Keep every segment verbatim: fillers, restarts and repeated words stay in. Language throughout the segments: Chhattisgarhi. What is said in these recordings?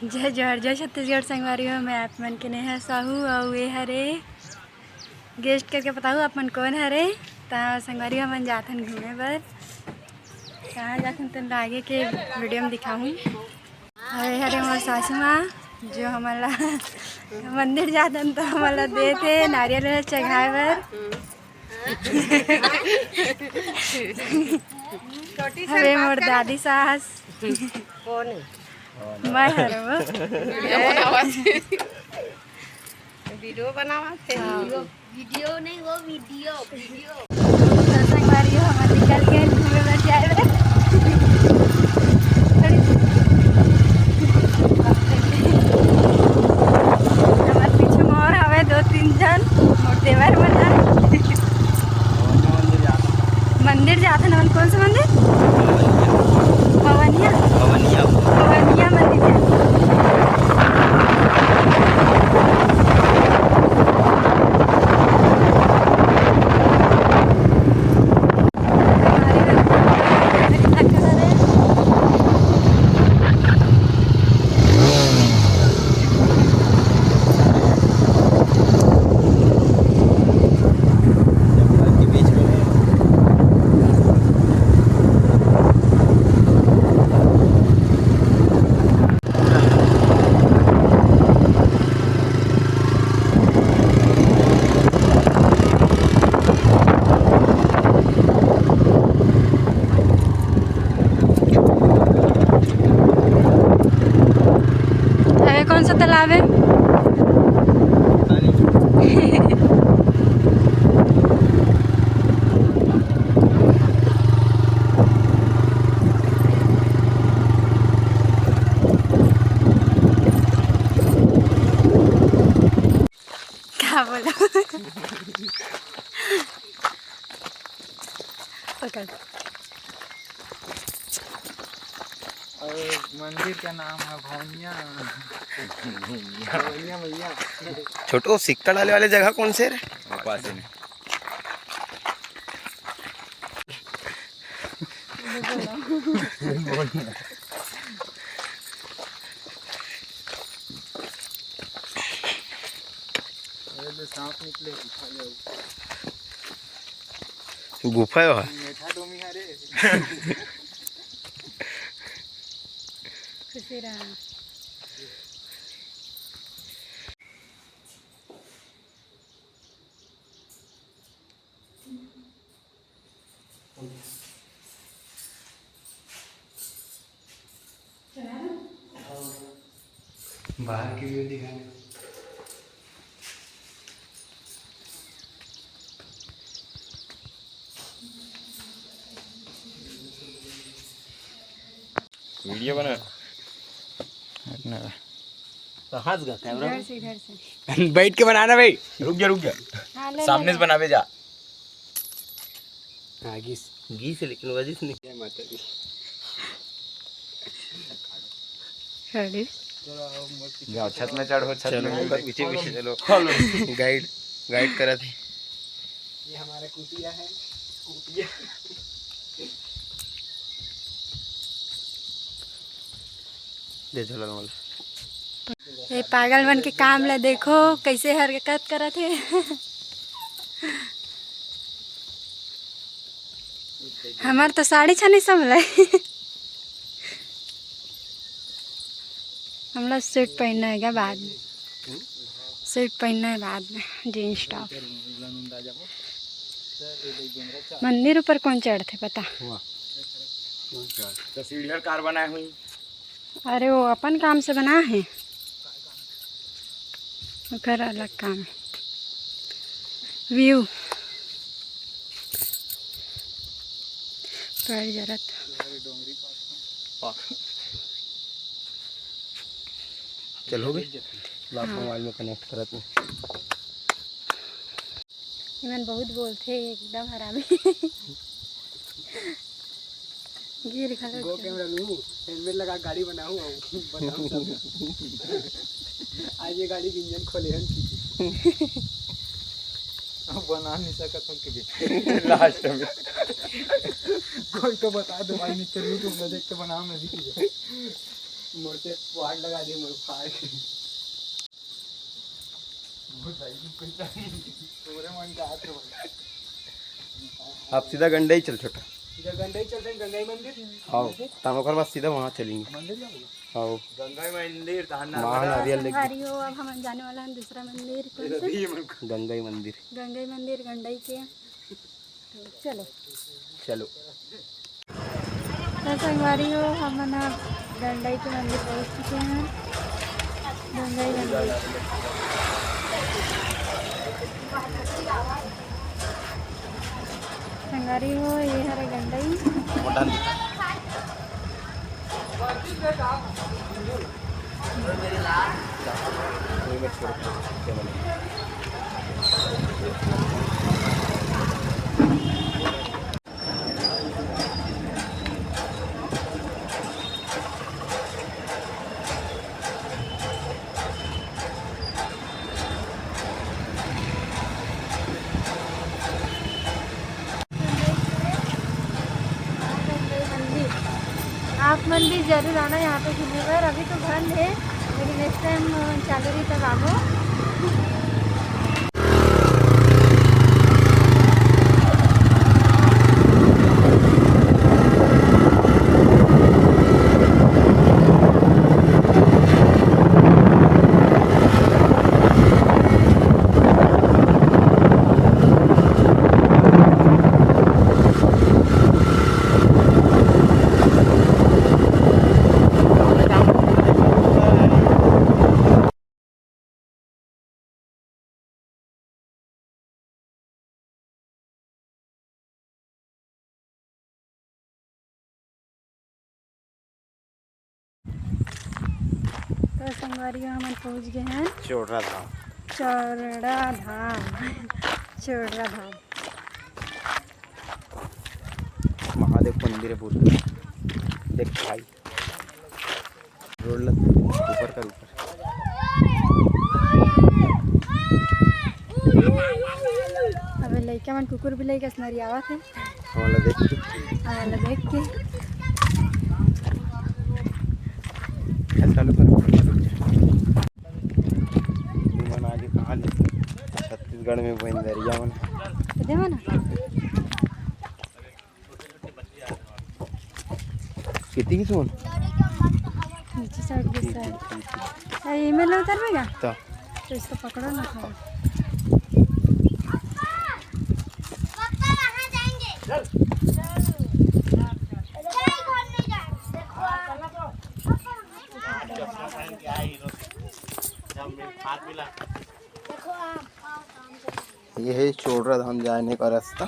जय जोहार, जय छत्तीसगढ़ संगवारी हो। मैं आप मन के नेहा साहू अउ ये हरे गेस्ट करके बताहूँ आप मन कौन हरे। त संगवारी हो, हमन जाथन घूमे बर। कहाँ जाथन तेन ला आगे के वीडियो में दिखाहूँ। अउ ये हरे मोर सासू माँ, जो हमन ला मंदिर जाथन त हमन ला देथे नारियल वारियल चघाए बर। हवे मोर दादी सास। कौन है? मैं हरव। वीडियो बनावत हे। वीडियो नहीं, वो वीडियो, वीडियो। तो संगवारी हो, हमन निकल के घूमे बर जाए बर। हमर पीछे मोर हवे दो तीन झन, मोर देवर मन ह। मंदिर जात हन। हमन कौन से मंदिर? भवनिया। भवनिया। भवनिया मंदिर जात हन। अरे, कौन सा तालाब है? क्या बोला? पकड़। और मंदिर का नाम है भौनिया। भौनिया मैया। छोटू, सिक्कड़ वाले, वाले जगह कौन से रे? पास ही में। अरे, ले सांप निकले, उठा ले। गुफा है वहाँ। मीठा डोमी है रे। खुशी रहा। बाहर की व्यू दिखाने। वीडियो बना। हटना। तो हाथ का कैमरा। इधर से, इधर से। बैठ के बनाना भाई। रुक जा, रुक जा। हाँ, ले, सामने ले, से ले। बनावे जा। हाँ, घीस। घीस है, लेकिन वजिस नहीं। जय माता दी। Ready? जाओ, छत में चढ़ो, छत चलो, में ऊपर। पीछे, पीछे चलो। Follow। Guide, guide करा थे। ये हमारा कुटिया है, कुटिया। दे झोला मोला। ये पागल मन के काम ला देखो, कैसे हरकत करत हे। हमर तो साड़ी छा नहीं संभले। हमला suit पहनना है क्या बाद में? Suit पहनना है बाद में, jeans top। मंदिर ऊपर कौन चढ़थे पता? तो सीढ़िया कार बनाए हुई। अरे, वो अपन काम से बना है, ओकर अलग काम है। View पैर जरत। चल, हो गई। ला, हाँ। Mobile में connect करत में। इमन बहुत बोलथे, एकदम हरामी। गिर घलो गो के। Camera लूँ, helmet लगा गाड़ी बनाऊँ, अउ बताऊँ सब। आज ये गाड़ी के engine खोले हन की। अब बना नहीं सकत हूँ कभी। Last में। कोई तो बता दो भाई, नहीं तो YouTube में देख के बना, मैं भी की जाऊँ। मोर से वाट लगा दे, मोर फाड़ के। बहुत भाई, कुछ नहीं। तोरे मन का हाथ में। आप सीधा गंडई चल, छोटा। सीधा गंडई चलते हैं, गंगई मंदिर। आओ, तब ओकर बाद सीधा वहाँ चलेंगे। मंदिर जाओगे? आओ। गंगई मंदिर, तहाँ महा नारियल लेके। संगवारी हो, अब हम जाने वाला हैं दूसरा मंदिर। कौन से? गंगई मंदिर। गंगई मंदिर, गंडई के। चलो। चलो। तो संगवारी हो, हमन ह गंडई के मंदिर पहुंच चुके हैं। गंडई मंदिर। संगवारी हो, ये हरे गंडई। आप मन भी जरूर आना यहाँ पे घूमे बर। अभी तो बंद है, लेकिन नेक्स्ट टाइम चालू रही तब आबो। तो संगवारी हो, हमन पहुंच गए हैं चोरड़ा धाम। चोरड़ा धाम। चोरड़ा धाम। महादेव मंदिर है पूरा। देख भाई, रोड लग ऊपर कर ऊपर। अबे लइका मन कुकुर बिलाई कस नरियावत हे। हमला देख के। हमला देख के। चालू कर। तुमन आगे कहाँ ले? छत्तीसगढ़ में बंदरिया मन। दे ना। कितनी की सुन? नीचे साइड के साइड। ए, एमे ले उतरबे का? तो। तो इसको पकड़ो ना थोड़ा। ये है चोरड़ा धाम जाने का रास्ता।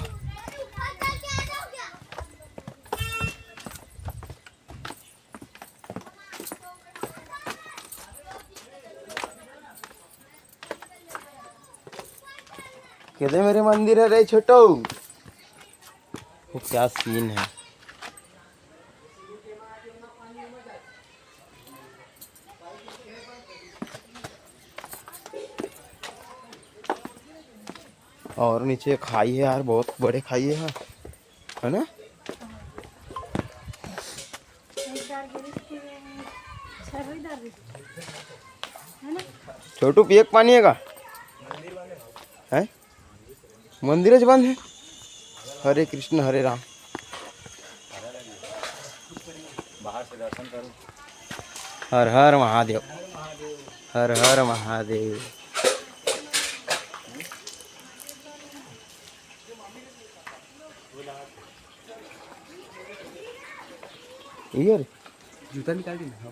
किधर मेरे मंदिर है रे छोटू? वो क्या सीन है? और नीचे खाई है यार, बहुत बड़े खाई है, है ना? छोटू, पिए के पानी है का? हैं? मंदिर च बंद है। हरे कृष्ण, हरे राम। हर हर महादेव। हर हर महादेव। ये रे। जूता निकाल दे ना।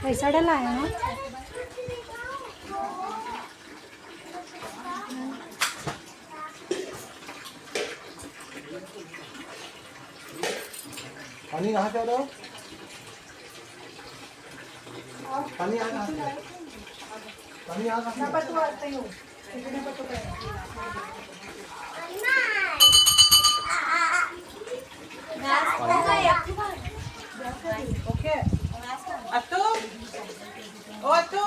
पैसा डला है ना? पानी यहाँ से आ रहा हो? पानी यहाँ कहाँ से? पानी यहाँ कहाँ से? ओके। अत्तू, ओ अत्तू।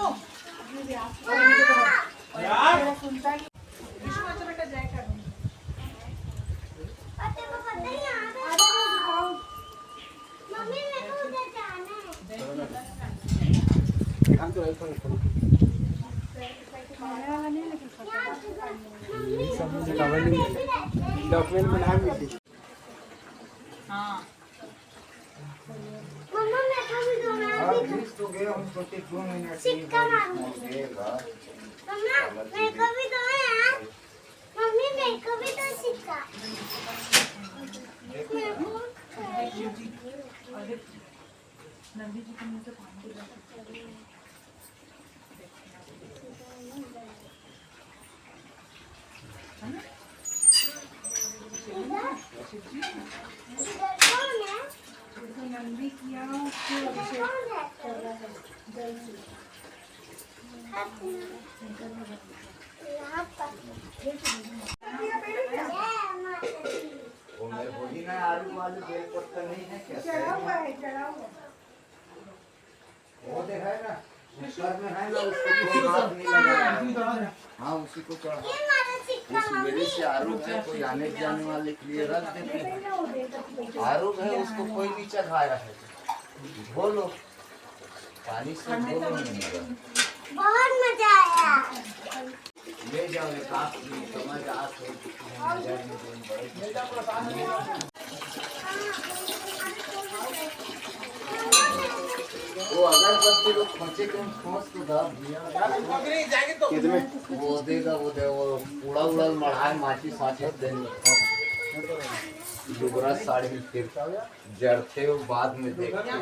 डॉक्यूमेंट बनाए मिलती। हाँ। मम्मा, मेरे को भी दो ना। हाँ, बीस तो गए, हम सोचे दो मिनट सिक्का मारूंगी। मम्मा, मेरे को भी दो यार। मम्मी, मेरे को भी दो सिक्का। मेरे को वो मेरे को ही ना, आलू वालू बेल पत्ता नहीं है क्या? चढ़ा हुआ है, चढ़ा हुआ। वो देखा है ना, ऊपर में है ना, उसको कोई हाथ नहीं लगाया। हाँ, उसी को चढ़ा। उस मेरे से आरोप है, कोई आने जाने वाले के लिए रख देते हैं। आरोप है, उसको कोई नहीं चढ़ाया है। बोलो, पानी से बोलो नहीं। बहुत मजा आया। ले जाओ, एक आंख में समझ आ, कोई किसी ने नजर नहीं देनी पड़ेगी। वो अगरबत्ती लोग खोंचे के खोंच तो दा भैया। कितने? वो देगा, वो दे, वो उड़ा उड़ा मढ़ाए, माची साची देने लगता। लुगरा साड़ी फिर जड़ते हो, बाद में देखते हैं।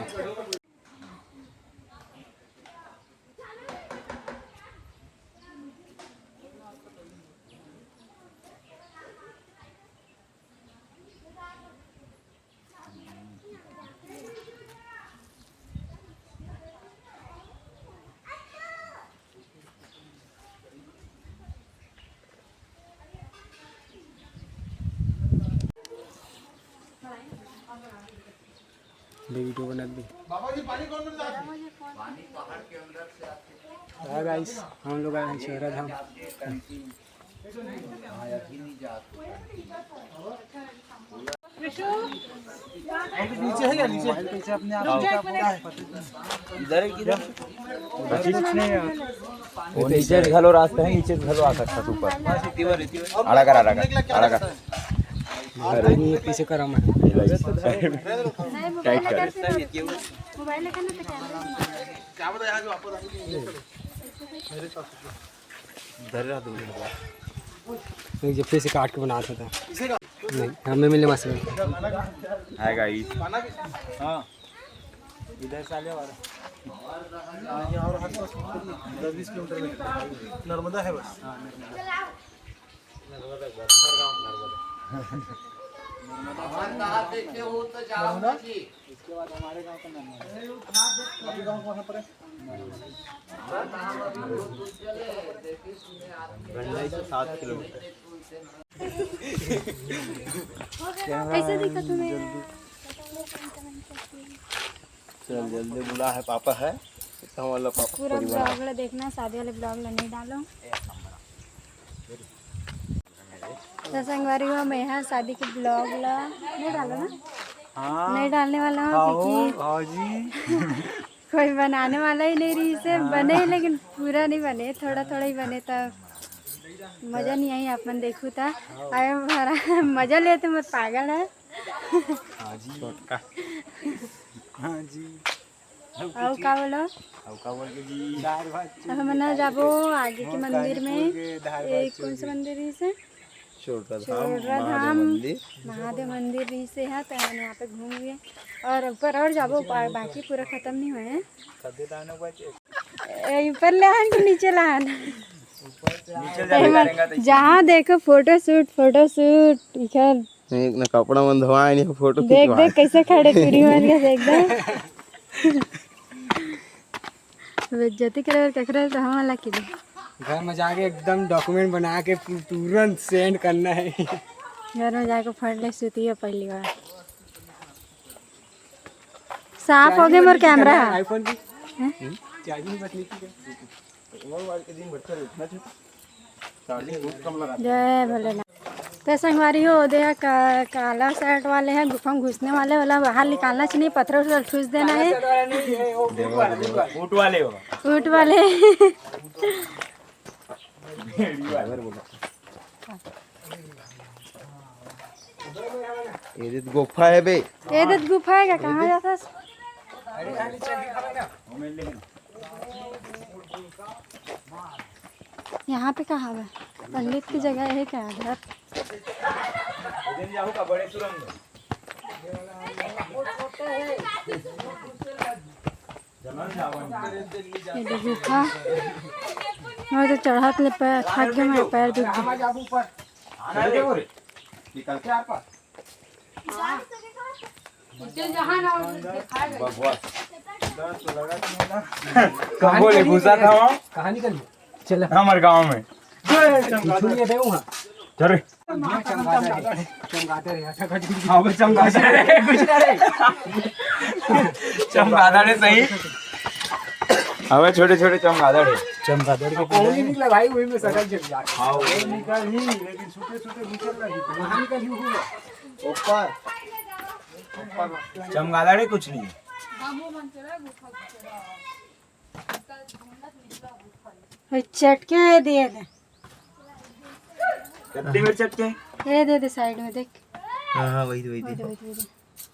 ये वीडियो बनत भी। बाबा जी, पानी कौन मिल रहा है? पानी पहाड़ के अंदर से आके हाय गाइस, हम लोग आए हैं चेहरा धाम। हाँ, अभी नहीं जा। नीचे है या नीचे? नीचे अपने आप। इधर है, किधर? कुछ नहीं है। वो नीचे घलो रास्ता है, नीचे घलो आ सकता तू ऊपर। आड़ा कर, आड़ा कर, आड़ा कर। अरे, ये पीछे करा मैं। टाइट कर। मोबाइल लेकर ना तो कैमरा। क्या बताया जो आपको? धर रहा तू। नहीं, ये फिर से काट के बना सकता है। नहीं, हमें मिले मछली। Hi guys. हाँ। इधर से आले वाला। हाँ, ये और हाथ पास दस बीस किलोमीटर लगता है। नर्मदा है बस। हाँ, नर्मदा। नर्मदा, नर्मदा। हमारे कहाँ देखते हो तो जाओ नर्मदा? जी। इसके बाद हमारे गांव का नर्मदा। आपके गांव कहाँ पर है? हमारे गांव अभी बहुत दूर चले, देखिए, सुने आपके गंडई से सात किलोमीटर। कैसे दिखा तुम्हें? चल, जल्दी बुला है, पापा है। इतना वाला पापा पूरा परिवार। Vlog ला देखना, शादी वाले vlog ला नहीं डालो। तो संगवारी हो, मैं यहाँ शादी के vlog ला नहीं डालो ना? हाँ। नहीं डालने वाला हूँ, आओ, क्योंकि आओ जी। कोई बनाने वाला ही नहीं रही से। हाँ। बने, लेकिन पूरा नहीं बने, थोड़ा थोड़ा ही बने, तब मजा नहीं आई। अपन देखू था, आओ। आए हमारा मजा लेते मत पागल है। हाँ जी। छोटका। हाँ जी। अउ का बोलो? अउ का बोल के जी? दार भात अब हमन ना जाबो आगे के मंदिर में। ए, कौन से मंदिर है इसे? चोररा धाम, चोररा धाम महादेव मंदिर। महादेव मंदिर रहिसे हा, तो हमन यहाँ पे घूम लिए और ऊपर और जाबो, बा-, बाकी पूरा खत्म नहीं हुए हैं। ए, ऊपर ले आन कि नीचे ले आन? ऊपर से ऊपर आए। जाबे करेंगे तो जहाँ देखो फोटो शूट, फोटो शूट, इधर एक ना कपड़ा मन धोवाए नहीं, फोटो देख, खिंचवाए। देख कैसे खड़े टूरी मन के, देख, देख। बेइज्जती करे बर ककरे तो हम अलग की दे। घर में जाके एकदम document बना के तु-, तुरंत send करना है। घर में जाके फट ले सुतिए पहली बार। साफ हो गए मोर camera। iPhone की? हैं? Charging बस नहीं की। वो वाले के दिन बढ़ते रहना चाहिए। Charging बहुत कम लगा। जय भोलेनाथ। तो संगवारी हो, ओ दे का, काला शर्ट वाले हैं, गुफा में घुसने वाले वाला, बाहर निकालना चाहिए, पत्थर उथर ठूस देना है। ऊँट वाले हो। ऊँट वाले। ये दे गुफा है बे। ये दे गुफा है क्या? कहाँ जाता है? यहाँ पे कहाँ है? पंडित की जगह है क्या घर? ये दे गुफा। मैं तो चढ़त ले पैर थक गया, मेरा पैर दुख गया। आना रे बोले। निकल के आर पार। बबुआ। कब बोले घुसा था वहाँ? कहाँ निकल? चल। हमारे गाँव में। पीछू नहीं है वहाँ। चल रे। चमगादड़ है। चमगादड़ है। अच्छा, खजूर। हाँ, वो चमगादड़ है। कुछ ना रे। चमगादड़ है सही। अबे छोटे छोटे चमगादड़ है। चमगादड़ के कोई नहीं निकला भाई, वही में सटक जब जाके। हाँ, वो निकल ही, लेकिन सूखे सूखे घुसल रही। वहाँ निकल ही हुआ। ऊपर। चमगादड़ है, कुछ नहीं है। ये चटके दिए थे। कितनी मेरे चटके? ये दे दे साइड में देख। हाँ हाँ, वही वही वो दे, थी। वो दे, वो दे।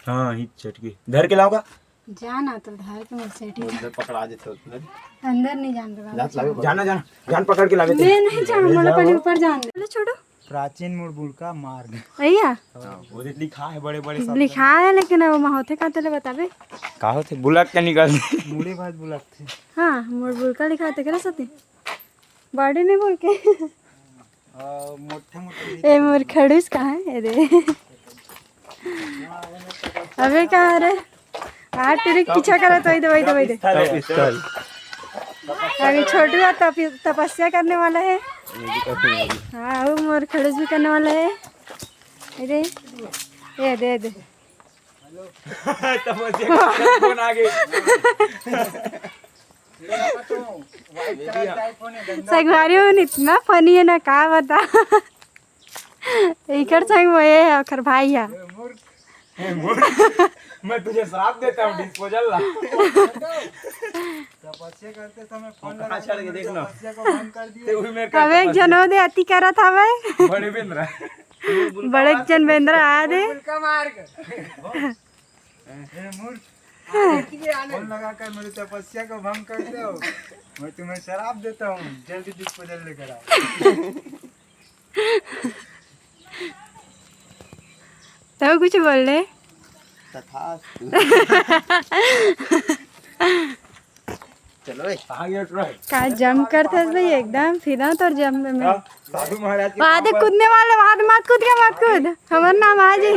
हाँ, ही चटके। धर के लाओगा? जाना तो धार के मेरे सेठ ही। उधर पकड़ा देते होते ना। अंदर नहीं जान रहा। जात लागे। जाना जाना, जान पकड़ के लागे। मैं नहीं जाऊँ, मतलब पहले ऊपर जान दे। चलो छोड़ो। प्राचीन मूल बुल का मार्ग। भैया हाँ, वो देख लिखा है बड़े बड़े शब्द। लिखा है, लेकिन अब वहाँ होते कहाँ तले बताबे। का होते बुलक के निकल। मुड़े बाद बुलाते। हाँ, मोर बुलका लिखा थे, करा सती। बॉडी नहीं बोल के। आ, मोटे मोटे। ए मोर खड़ूस कहाँ है? ए दे। अबे कहाँ रे? आ, तेरे पीछा करा तो वही दे, वही दे, वही दे। पिस्तौल। अभी छोटू है, तप-, तपस्या करने वाला है। हाँ, वो मोर खड़ूस भी करने वाला है। ए दे, ए दे, ए दे। तपस्या करके फोन आ गए। संगवारी हो, इतना फनी है ना, का बता। इकर संग वो ये है, ओकर भाई है। मैं तुझे श्राप देता हूँ, डिस्पोजल ला। तपस्या करते समय फोन कहाँ चढ़ के देखना। तपस्या को भंग कर दिए। ते वही मेरे अब एक जनो दे अति करत हवे। बड़े बेंद्रा। बड़े जन बेंद्रा आ दे। मूर्ख। ए मूर्ख। फोन लगाकर मेरी तपस्या को भंग कर दो। मैं तुम्हें शराब देता हूँ, जल्दी डिस्पोजल लेकर आओ। तो कुछ बोल रहे। तथास्तु। चलो ए। कहाँ गया ट्रक? का जम करते भाई एकदम, फिर ना तोर जम में। हाँ, साधु महाराज के वहाँ दे कूदने वाले, वहाँ दे मत कूद के मत कूद, हमार नाम आ जी।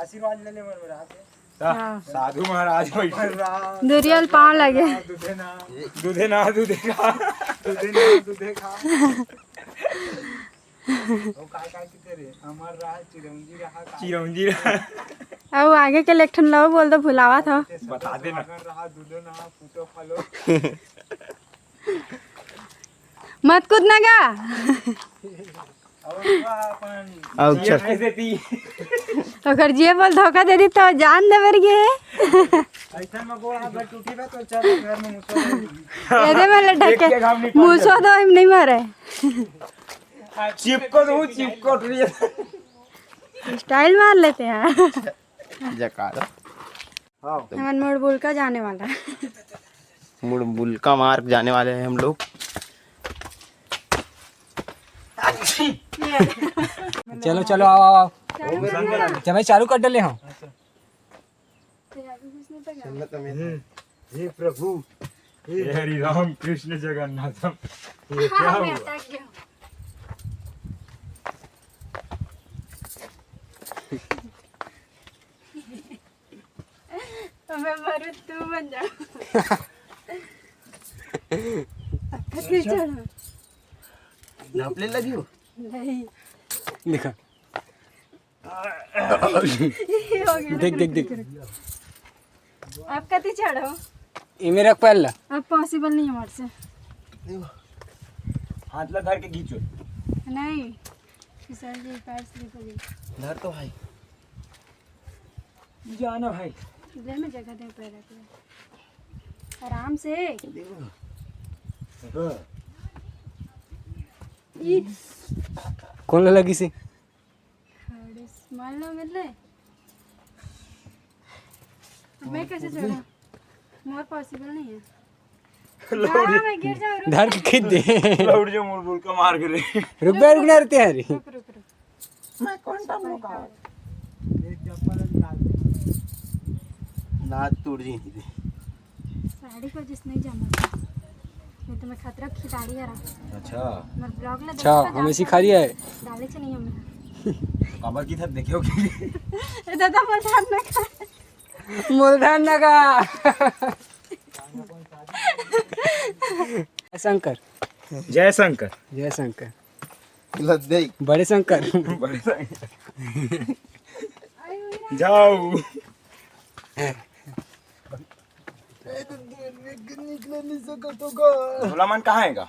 आशीर्वाद ले ले मेरे हाथ से। सा- हाँ। साधु महाराज बैठे। दुरियल पाँव लगे। दूधे ना, दूधे ना दूधे का। दूधे ना, दूधे खा। वो काय काय किते रे? अमर रहा, चिरंजी रहा, का- चिरंजी रहा। अब आगे के लेक्ठन लो बोल दो, भुलावा था। बता देना। अगर रहा, दूधो ना, फूटो फलो। मत कूदना गा। और वो अपन अब ये चल। कैसे थी? ओकर जिए बोल धोखा दे दी तो जान दे बर गे। ऐसा में गोड़ हाथ भर टूटी बा तो चल घर में मुसो। ये दे वाले ढके। एक के घाम नहीं पड़ता। मुसो दो हम नहीं मारे। चिपको तो चिपको रही है। स्टाइल मार लेते हैं। जकारा। हमन मोड़ बोल का जाने वाला। मुड़ बुलका मार्ग जाने वाले हैं हम लोग। चलो चलो, आओ आओ आओ। जब मैं चालू कर डले हूँ। हे प्रभु। हे हरि राम कृष्ण जगन्नाथम। ये क्या हुआ? मैं मरू, तू बन जा। नापले लगी हो। नहीं। देखा। ये हो गया। देख देख देख। आप कति चढ़ो? ये मेरा पहला। अब पॉसिबल नहीं है हमारे से। हाथ ला धर के खींचो। नहीं। सर जी, पैर slip हो गई। धर तो भाई। जाना भाई। ले मैं जगह दे पैर रख ले। आराम से। ई। कौन ला लगी से? अरे, मान लो मिल ले। मैं कैसे चढ़ूं? मोर possible नहीं है। लौड़ी। हाँ, मैं गिर जाऊँ, रुक। धर के खींच दे। लौड़ी जो मुड़ मुड़ का मार के रे। रुक बे, रुक ना रहते हैं रे। रुक, रुक, रुक। मैं कौन सा मौका? एक चप्पल निकाल दे। लात टूट जी। साड़ी को जिस नहीं जमा। ये तो मैं खतरा खिलाड़ी है रहा। अच्छा। मैं vlog ले अच्छा, देखा हमें था। सिखा रही है। डाले च नहीं हमें। काबर की था, देखियो कि ए दादा, बोल रहा ना का। मूलधान नगा। शंकर। जय शंकर। जय शंकर। लद्दे। बड़े शंकर। बड़े शंकर। जाओ। ए, तो दूर में निकल नहीं सकत होगा। भोला मन कहाँ है का?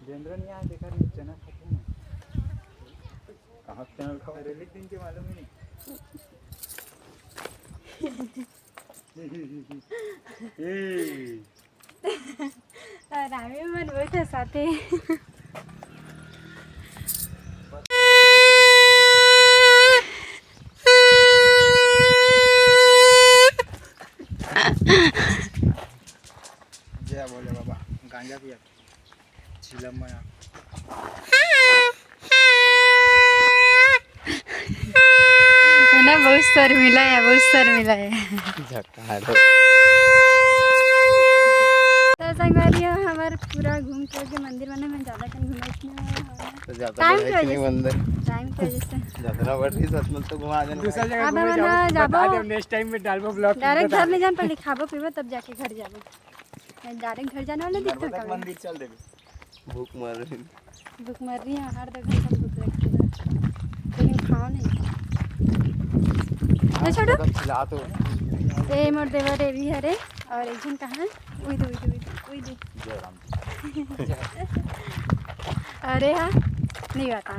बेंदरा नहीं आया, देखा नहीं, चना खाते हैं। कहाँ चना खाओ? अरे, लिख दिन के मालूम ही नहीं। ए। रामी मन बहुत हंसाते। जय बोले बाबा, गांजा पिया। चिलम में आ। है ना, बहुत शर्मिला है, बहुत शर्मिला है। झकारो। तो संगवारी हो, हमार पूरा घूम के के मंदिर बने में ज्यादा कहीं घूमे नहीं हुआ है। तो ज्यादा time की वजह से। मंदिर। Time की वजह से। जितना बढ़ रही, सच में तो घुमा देना दूसरा भाई। जगह अब घूमे हम जाबो, ना बता जाबो। दे, next time में डालबो vlog, direct बता घर दे। नहीं जान, पहले खाबो पीबो, तब जाके घर जाबो। Direct घर जाने वाले दिखता नर्मदा कभी। मंदिर चल देबे। भूख मर रही। भूख मर रही है, हर दो घंटा भूख लगती है, लेकिन खाओ नहीं। हाँ, तो छोड़ो। एकदम चिल्ला तो। ए, मोर देवर ए भी हरे, और एक जन कहाँ है? उई दे, उई दे, उई दे, उई दे। जय राम। अरे हाँ, नहीं बता।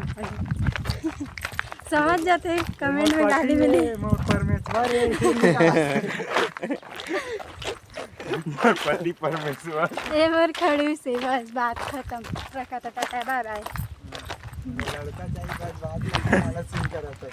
समझ जाते हैं, comment में गाली मिली। मोर परमेश्वर है। मोर पति परमेश्वर। ए मोर खड़ूस हे, बस बात खतम। रखा था, टाटा, bye bye। लड़का चाहिए, बस बात ही नहीं, वाला scene करा था।